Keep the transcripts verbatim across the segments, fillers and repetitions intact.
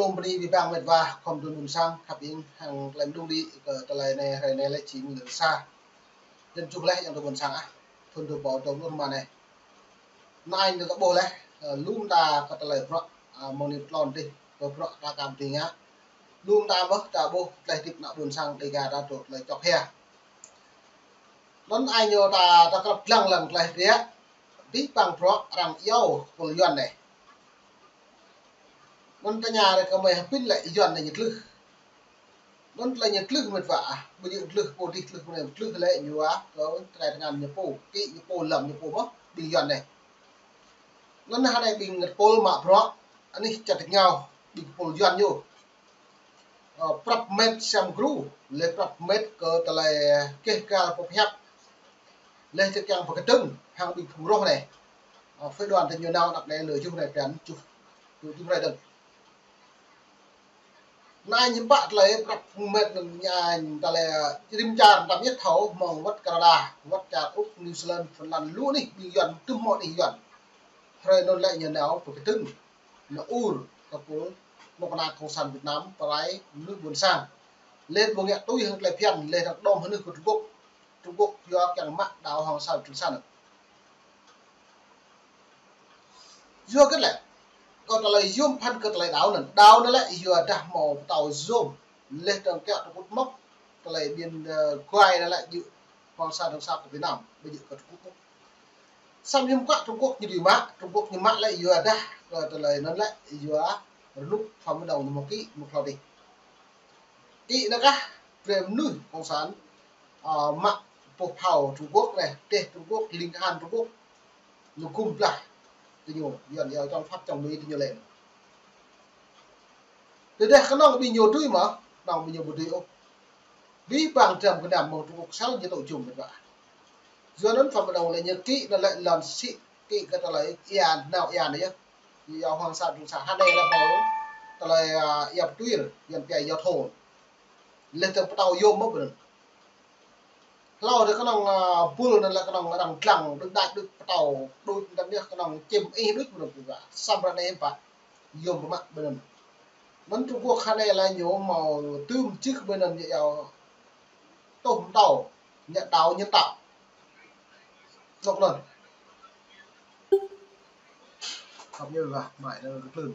Kâo bơni abih bang met wa khŏm tơlơi ƀuôn sang khăp ing hăng tơlơi mơđung đĭ kơ tơlơi anai, hrơi anai lĕ jing lơ sa. Dơ̆ng čuh leh ayŏng adơi ƀuôn sang ah. Thun dua rơbâo dua pluh rơma anai. Anŭn anai ta ƀuh leh, ơ, lŏm ta kơ tơlơi bruă, ơ, mơ̆ng anai pơtlŏn dih, kơ bruă ta kăm tơngan. Lŏm ta ƀuh, ta ƀuh tơlơi hơdip ană ƀuôn sang Dêga ta truh tơlơi čŏk hia. Anŭn anai ñu ta, ta krăp lăng lăng tơlơi hơdip. Abih bang bruă arăng iâu kơ pô Yuan anai. Anŭn tơña ră kơ mơi hơbĭn lĕ Yuan anai ñu tlưh. Anŭn tơlơi ñu tlưh met wa ah, ƀu djơ̆ tlưh pô dih tlưh pô anai, tlưh lĕ ñu ah, kơ tơlơi tơngan ñu pô, kĭ ñu pô, lăm ñu pô mơ̆n, ƀing Yuan anai. Anŭn hơnai ƀing tơpul mă bruă, anih čăt ngao, ƀing tơpul Yuan ñu. Ơ, prăp met sem gru, lĕ prăp met kơ tơlơi keh kal pơhiăp. Lĕ tơ kiăng pơkơdơ̆ng hăng ƀing phung roh anai. Ơ, phái đoàn ta ñu nao anăp anai lơ juh anai pian juh, juh anai dơ̆ng. Anai ñu pă tơlơi prăp met anŭn ñu tơlơi rĭm čar tam yơh thâo mơ̆ng wơ̆t Canada, wơ̆t čar Úc, New Zealand, Phần Lan, lu anih ƀing Yuan, tŭm hmâo anih Yuan. Hrơi anŭn lĕ ñu nao pơkơdơ̆ng, nao ur kơ pô, kơnuk kơna Cộng sản Việt Nam, pơrai mơnuih ƀuôn sang. Lĕ ƀu ngă tui hăng tơlơi phiăn, lĕ dŏ đŏm hơnưh kơ Trung Quốc. Trung Quốc yua kiăng mă đảo Hoàng Sa Trường Sa anŭn. Yua hơget lĕ, kơ tơlơi yôm phăn kơ tơlơi đảo anŭn. Đảo anŭn lĕ yua dah hmâo pơtao yôm. Lĕ tơ̆ng kiăng Trung Quốc mă tơlơi biên, ơ, Kuai anŭn lĕ djơ̆ Hoàng Sa Trường Sa kơ Việt Nam, ƀu djơ̆ kơ Trung Quốc. Samơ̆ hiư̆m pă Trung Quốc ñu dưi mă, Trung Quốc ñu mă lĕ yua dah kơ tơlơi anŭn lĕ yua rơnŭk Phạm Minh Đồng ñu mơ̆ kĭ, mơ̆ hlâo dih. Kĭ anŭn kah, brơi mơnuih Cộng sản, ơ, mă boh phao Trung Quốc anai, teh Trung Quốc, ling kahan Trung Quốc. Ñu gum blah, tơ ñu, Yuan iâu čŏng Pháp čŏng Mi tơ ñu lĕ. Tơdah kơnơ̆ng ƀing ñu dưi mơ̆, kơnơ̆ng ƀing ñu ƀu dưi ôh. Abih bang dram gơnam mơ̆ng Trung Quốc sel ñu tŭ jum met wa. Yua anŭn Phạm Minh Đồng lĕ ñu kĭ anŭn lĕ lŏn sĭ kĭ kơ tơlơi ia nao ia anai yơh. Iâu Hoàng Sa Trường Sa hơnai lĕ hmâo tơlơi, ơ, ia pơtui, Yuan pia ia thôn. Lĕ tơ̆ng pơtao yôm mơ̆ ƀơi anŭn. Hlâo dih kơnơ̆ng, ơ, bul anŭn lĕ kơnơ̆ng arăng dlăng đŭč đač đŭč pơtao đŭč tăm yơh kơnơ̆ng čim ih đŭč ƀơi anŭn pơpă. Samơ̆ ră anai hiư̆m pă yôm pơmă ƀơi anŭn. Anŭn Trung Quốc hơnai lĕ ñu hmâo tŭm čih ƀơi anŭn ñu iâu tuh mơtâo, ñu đao ñu tao. Dŏ anŭn. Khŏm ñu lah mă anŭn kơ tlưn.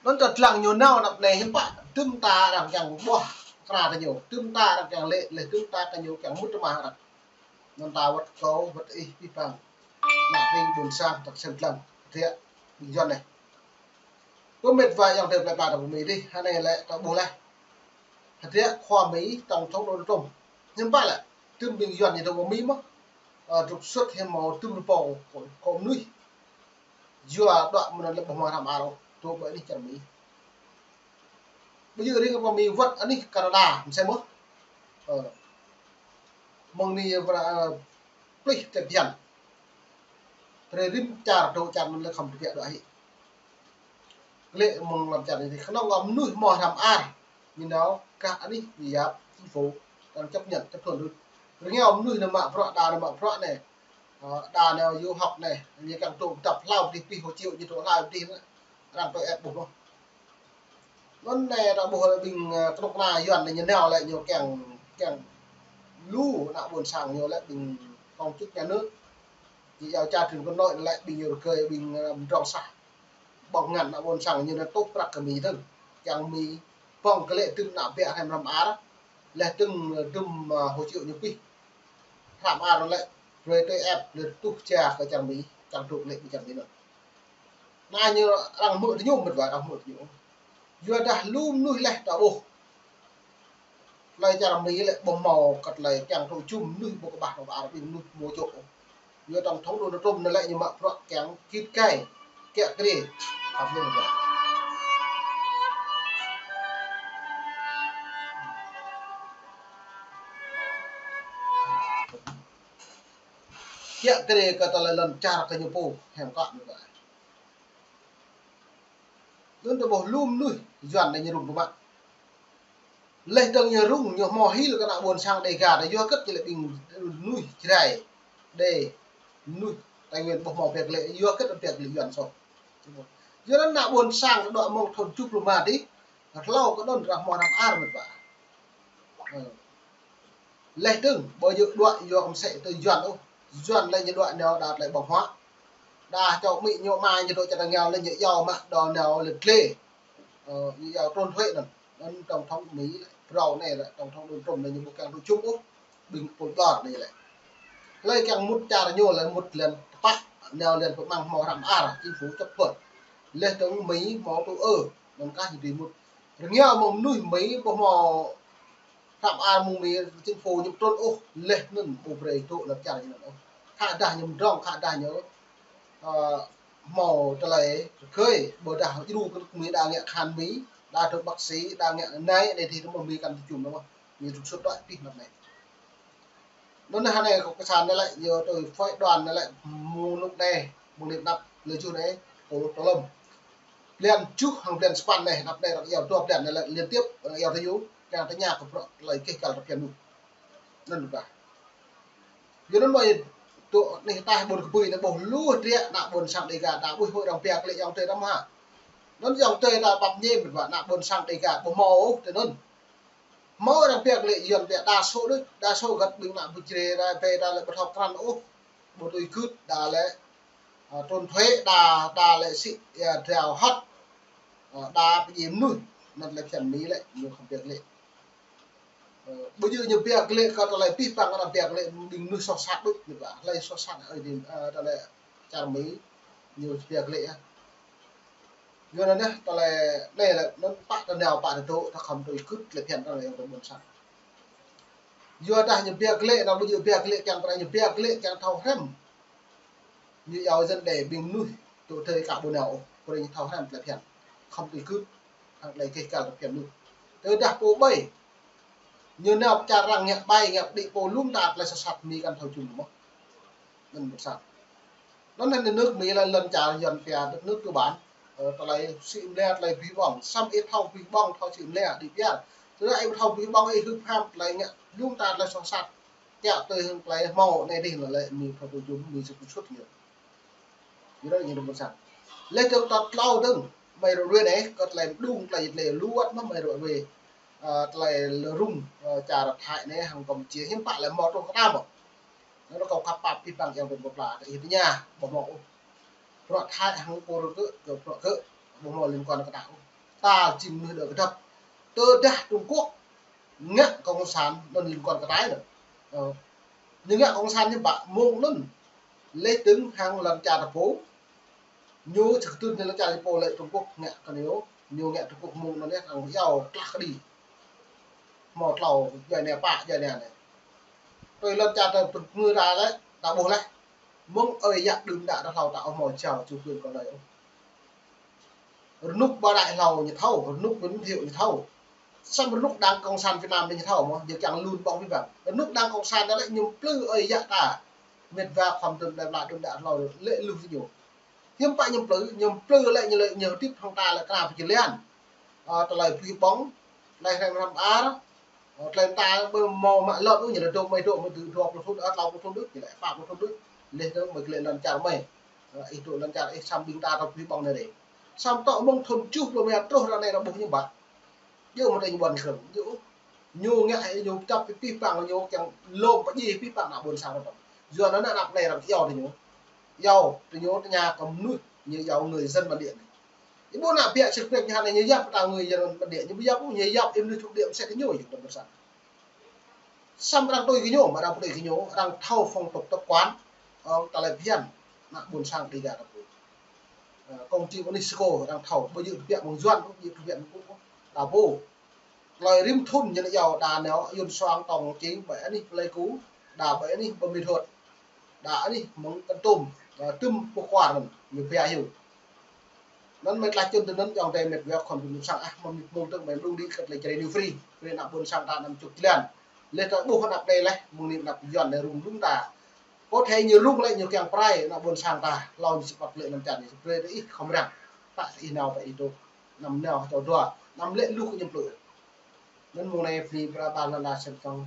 Anŭn ta dlăng ñu nao anăp anai hiư̆m pă, tŭm ta arăng kiăng ƀuh kơna tơ ñu, tŭm ta arăng kiăng lĕ, lĕ tŭm ta kơ ñu kiăng mŭt tơma arăng. Anŭn ta wơ̆t kâo, wơ̆t ih abih bang. Ană tring ƀuôn sang, tơk sem dlăng, hơdră, ƀing Yuan anai. Pơmĭn wa ayŏng adơi plơi pla ta pơ Mi dih, hơnai lĕ ta ƀuh leh. Hơdră khua Mi tổng thống Donald Trump. Hiư̆m pă lĕ, tŭm ƀing Yuan ñu dŏ pơ Mi mơ̆. Ơ, trục xuất hiư̆m hmâo tŭm rơbâo kơ, kơ mơnuih. Yua dŏ mơ̆n lĕ ƀu hmâo hrăm ar ôh, dŏ ƀơi anih čar Mi. Ƀu djơ̆ rĭng pơ Mi wơ̆t anih Canada, mơsĕ mơ̆. Ơ. Mơ̆ng anai wơ̆t, ơ, plih tơbiă. Brơi rĭm čar dŏ čar anŭn lĕ khŏm tơbiă dŏ hĭ. Klĕ mơ̆ng lăm čar anai, kơnơ̆ng mơnuih hmâo hrăm ar. Ñu nao gah anih ñu yap, chính phủ, arăng chấp nhận, chấp thuận đôč. Rơngiao mơnuih nao mă bruă, đa nao mă bruă anai. Ơ, đa nao du học anai, ñu kiăng dŏ dăp hlâo pơdih, pih hộ chiếu ñu dŏ hlâo pơdih anŭn. Arăng tui ĕp ƀuh mơ̆n. Anŭn anai ta ƀuh lĕ ƀing, ơ, kơnuk kơna Yuan anai ñu nao lĕ ñu kiăng, kiăng lu ană ƀuôn sang ñu lĕ ƀing công chức nhà nước. Ñu iâu čar truyền quân đội lĕ ƀing ñu rơgơi ƀing, ơ, mơdrŏng sah. Ƀơ̆ng ngăn ană ƀuôn sang ñu nao tuh prăk kơ Mi dơ̆ng. Kiăng Mi ƀơ̆ng kơ lĕ tŭm ană bă hrăm hrăm ar. Leh tŭm, ơ, tŭm, ơ, hộ chiếu ñu pih. Hrăm ar lĕ brơi tui ĕp lĕ tuh ča kơ čar Mi, kiăng dŏ lĕ ƀing čar Mi anŭn. Anai ñu arăng hmư̆ tơ ñu met wa, arăng hmư̆ tơ ñu. Yua dah lu mơnuih leh ta ƀuh. Tơlơi čar Mi lĕ ƀu hmâo kơ tơlơi kiăng tŭ jum mơnuih ƀu kơƀah tŭ ar ƀing mơnuih hmâo čŏk ôh. Yua tổng thống Donald Trump anŭn lĕ ñu mă bruă kiăng git gai, kiă kriê. Hăp anŭn lĕ. Kiă kriê kơ tơlơi lŏn čar kơ ñu pô, hiam kơ ñu ƀă. Anŭn ta ƀuh lu mơnuih Yuan anai ñu rŭng pơmă. Leh dơ̆ng ñu rŭng, ñu hmâo hil kơ ană ƀuôn sang Dêga, ta yua hơget či lĕ ƀing mơnuih Jrai, Đê, mơnuih Tây Nguyên ƀu hmâo pĕk lĕ, yua hơget pĕk lĕ Yuan soh. Yua anŭn ană ƀôn sang đuaĭ mơ̆ng thŭn tơjuh pluh rơma dih, hlâo kơ anŭn ră hmâo hrăm ar mơ̆n ƀă. Ơ. Laih dơ̆ng, ƀu djơ̆ đuaĭ yua kơ mơsĕ tui Yuan ôh. Yuan lĕ ñu đuaĭ nao đa tơlơi ƀơ̆ng huă. Đa čô amĭ ñu ama ñu dŏ čar rơngiao lĕ ñu iâu mă đa nao lĕ glê. Ơ, ñu iâu trốn thuế anŭn. Anŭn tổng thống Mi lĕ, phrâo anai lĕ tổng thống Donald Trump anai ñu ƀu kiăng tŭ jum ôh. Ƀing pul ƀlŏr anai lĕ. Hlơi kiăng mŭt čar ñu lĕ mŭt lăn tơpă, nao lăn pơmăng hmâo hrăm ar, chính phủ chấp thuận. Laih dơ̆ng Mi hmâo tŭ ư, anŭn kah ñu dưi mŭt. Rơngiao mơ̆ng mơnuih Mi ƀu hmâo hrăm ar mơ̆ng Mi, chính phủ ñu trŭn ôh, laih anŭn ƀu brơi tŭ lăp čar ñu anŭn ôh. Khă dah ñu mdrŏng, khă dah ñu, ơ, hmâo tơlơi rơgơi, ƀôdah djru kơ Mi đa ngă khan Mi, đa tŭ bác sĩ, đa ngă anai, anai dih tơma Mi kăn tŭ jum anŭn mơ̆n. Mi tŭ sut đuaĭ pih anăp anai. Anŭn anai hơnai kơ kơsan anai lĕ, yua tui phái đoàn anai lĕ, mơ̆ng anŭn anai, mơ̆ng anăp lĕ juh anai, kơ lŭk tơlŏm. Blan tơjuh hăng blan sapăn anai, anăp anai arăng iâu dua blan anai lĕ liên tiếp, arăng iâu tơ ñu, kiăng tơña kơ bruă tơlơi keh kăl tơphiăn ñu. Anŭn ƀă. Yua anŭn mơ̆ tŭ anai ta ƀôn kơ bui anai ƀuh lu triă ană ƀôn sang Đêga ta ƀuh hội đồng pia klĕ yŏng tơi đăm hă. Anŭn yŏng tơi ta pap ñêm ƀă ană ƀôn sang Đêga ƀuh hmâo ôh tơ anŭn. Hmâo arăng pia klĕ Yuan pia đa số đôč, đa số găt ƀing ană ƀu črê đa pê đa lĕ ƀu thâo krăn ôh, ƀu tui gưt đa lĕ, ơ, trốn thuế đa, đa lĕ sĭ, ơ, drao hăt, ơ, đa pơdjai mơnuih, anŭn lĕ phiăn Mi lĕ, ñu khŏm pia klĕ. Ơ, ƀu djơ̆ ñu pia klĕ kơ tơlơi pih păng arăng pia klĕ ƀing mơnuih soh sat đôč ñu ƀă, hlơi soh sat ơi dih, ơ, tơlơi čar Mi ñu pia klĕ yơh. Yua anŭn yơh, tơlơi anai lĕ, anŭn pă tơnao pă tơdŏ, ta khŏm tui gưt lĕ phiăn ta lĕ yŏng tơ ƀôn sang. Yua dah ñu pia klĕ, anŭn ƀu djơ̆ pia klĕ kiăng, tơdah ñu pia klĕ kiăng thâo hrăm. Ñu iâu dân đe ƀing mơnuih, tŭ tơi ka ƀu nao ôh, brơi ñu thâo hrăm tơlơi phiăn. Khŏm tui gưt, hăng tơlơi keh kăl tơphiăn ñu. Tơdah pô ƀai, ñu nao pơ čar arăng ngă ƀai, ngă đĭ pô lŭm ta tơlơi soh sat Mi kăn thâo jum mơ̆n. Anŭn ƀôn sang. Anŭn anai nước Mi lĕ lŏn čar Yuan pia đất nước tư bản. Ơ, tơlơi sĭ mlĕ tơlơi bih ƀơ̆ng. Samơ̆ ih thâo bih ƀơ̆ng, thâo sĭ mlĕ đĭ pia. Tơdah ih thâo bih ƀơ̆ng ih hưp ham tơlơi ngă lŭm ta tơlơi soh sat. Kiăng tui hăng tơlơi hmâo anai dih lĕ Mi thâo tŭ jum Mi sĭ tŭ sut ñu. Yua anŭn ñu ƀôn sang. Laih dơ̆ng ta tlâo dơ̆ng. Mơi ră ruai anai, kơ tơlơi mơđung tơlơi tơlơi luăt mơ̆ mơi ră ruai. Ơ, tơlơi lơ̆ rŭng, ơ, čar Thái anai hăng Campuchia hiư̆m pă lĕ hmâo truh kơ ta mơ̆. Anŭn kâo khăp pap pih păng yŏng tơ ƀôn pla, ta ih tơña, ƀu hmâo ôh. Bruă Thái hăng pô rơkơ, kơ bruă kơ, ƀu hmâo liên quan kơ ta ôh. Ta jing mơnuih đơ kơdăp. Tơdah Trung Quốc ngă cộng sản anŭn liên quan kơ ta anŭn. Ơ, ñu ngă cộng sản ñu ƀă mơ̆ng anŭn. Laih dơ̆ng hăng lŏn čar ta pô. Ñu čơkơtưn ñu lŏn čar ta pô lĕ Trung Quốc ngă kơ ñu, ñu ngă Trung Quốc mơ̆ng anŭn yơh, arăng iâu tlah kơđi. Hmâo tlâo, djuai anai pă, djuai anai anai. Tui lŏn čar ta pơngư ta lĕ, ta ƀuh laih. Mơ̆ng ơi yă đưm đă ta hlâo ta ƀu hmâo jao chủ quyền kơ anai ôh. Rơnŭk ƀă đai hlâo ñu thâo, rơnŭk Nguyễn Thiệu ñu thâo. Samơ̆ rơnŭk Đảng Cộng sản Việt Nam ñu thâo mơ̆, ñu kiăng lun ƀơ̆ng pih păng. Rơnŭk Đảng Cộng sản anai lĕ ñu plư ơi yă ta. Mĕt wa khŏm tơm đai pla đưm đă hlâo lĕ luh ñu. Hiư̆m pă ñu plư, ñu plư lĕ ñu lĕ ñu hơdip hăng ta lĕ kơna pơjơlan. Ơ, tơlơi bih ƀơ̆ng, tơlơi hrăm hrăm ar, ơ, tơlơi ta ƀu hmâo mă lŏn ôh, ñu lĕ dŏ mơi dŏ mơi dua pluh thŭn, ơ, tlâo pluh thŭn đôč, ñu lĕ pă pluh thŭn đôč, laih dơ̆ng mơi klĕ lŏn čar mơi. Ơ, ih dŏ lŏn čar ih samơ̆ ƀing ta tơlơi bih ƀơ̆ng anai dih. Samơ̆ tŏ mơ̆ng thŭn tơjuh pluh rơma truh ră anai ta ƀuh ñu ƀă. Djơ̆ mơ̆ tơlơi ñu ƀuăn kơ̆ng, djơ̆. Ñu ngă hĭ ñu čăp pih păng ñu kiăng lŏm pơdjai pih păng ană ƀôn sang ta. Yua anŭn anăp anai arăng iâu tơ ñu. Iâu tơ ñu tơña kơ mơnuih, ñu iâu người dân bản địa anai. Ih ƀuh ană biă sĭt pĕk ñu hă anai ñu yap ta người dân bản địa, ñu ƀu yap ôh, ñu yap ih mơnuih thuộc địa mơsĕ tơ ñu yơh tơ ƀôn sang. Samơ̆ arăng tui kơ ñu, mơ̆ arăng pơtui kơ ñu, arăng thâo phong tục tập quán, ơ, tơlơi phiăn, ană ƀôn sang Đêga ta pô. Ơ, công ty UNESCO arăng thâo, ƀu djơ̆ tơbiă mơ̆ng Yuan, ƀu djơ̆ tơbiă mơ̆ng Trung Quốc, ta pô. Tơlơi rĭm thŭn ñu nao iâu đa nao Yuan soang tong čing ƀơi anih Pleiku, đa ƀơi anih Bô Mê Thuột, đa anih mơ̆ng Kon Tum, đa tơm pơkuar anŭn, ñu pia hyu. Anŭn mơi tlaih čun tơ anŭn yŏng tơ mĕt wa khŏm tŭ mŭt sang ah, mơ̆ng mơ̆ng tơ̆ng mơi mơđung đĭ kơ tơlơi čơrê ñu free, free ană ƀôn sang ta anăm čŭk jơlan. Laih ta ƀuh anăp anai laih, mơ̆ng anai anăp Yuan anai rŭng rŭng ta. Có thể ñu rŭng lĕ ñu kiăng prai ană ƀôn sang ta, hlâo ñu sĭ păt lĕ anăm čan ñu brơi tơ ih khŏm răng. Pă ih nao pă ih dŏ. Anăm nao hơtâo dua, anăm lĕ luh kơ ñu plư. Anŭn mơ̆ng anai bơni pơră ƀar lŏn đa sem tong.